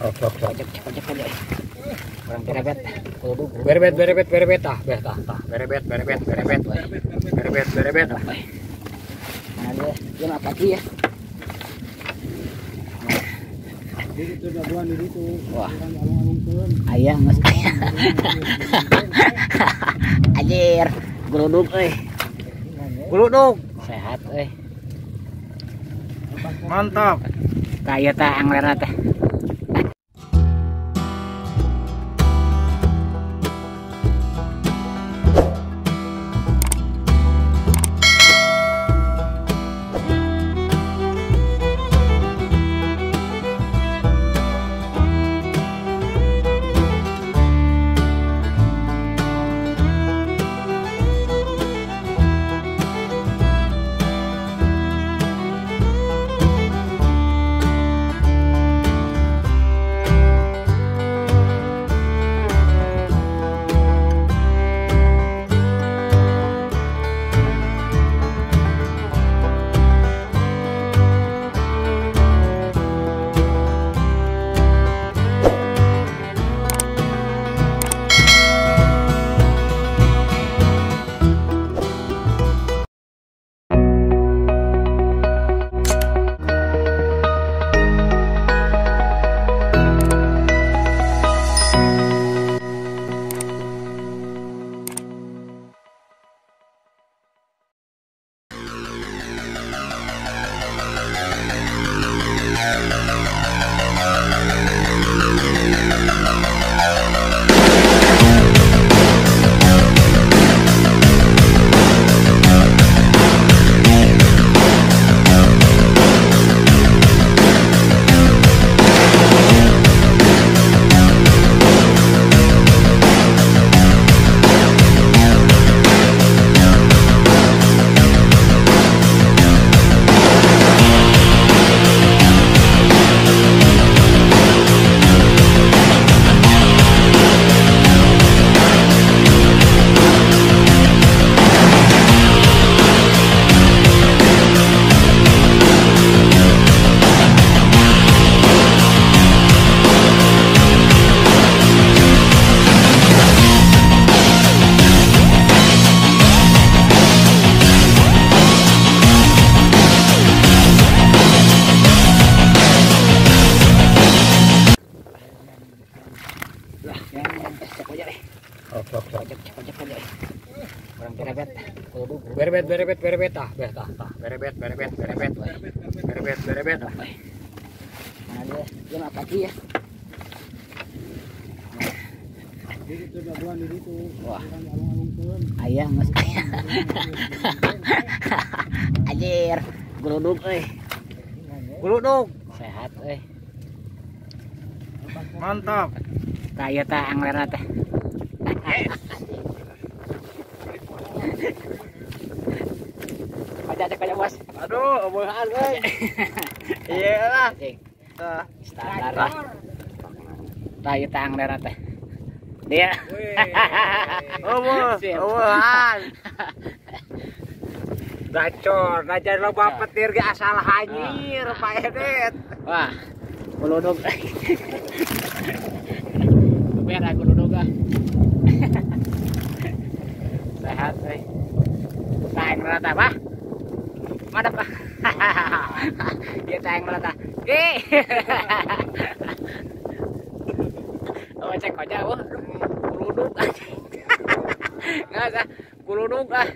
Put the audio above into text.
Ojek ojek aja. Orang berebet. Berebet berebet berebet tah, tah tah. Berebet berebet berebet. Berebet berebet. Mana dia? Dia mah kaki ya. Wah. Ayah mas ayah. Anjir, geluduk euy. Geluduk. Sehat euy. Mantap. Tah ieu tah anglerna teh. Berebet berebet berebet tah, tah tah. Berebet berebet berebet. Berebet berebet. Mana dia? Dia mah kaki ya. Wah. Ayah mas ayah. Anjir, geluduk euy. Geluduk. Sehat euy. Mantap. Tah ieu tah anglerna teh. Aja kayak bos. Aduh, obohan euy. Iya lah. Standar lah. Tah ieu teh anglerna teh. Dia. Oboh, obohan. Gacor, gajar loba petir ge asal hanyir Pak Edet. Wah, geluduk. Bener geluduk ah. Sehat euy. Tah anglerna teh, Bah. Madep ah. Dia tayang melata. Eh. Oh, cek aja, wah. Kuluduk. Enggak usah. Kuluduk ah.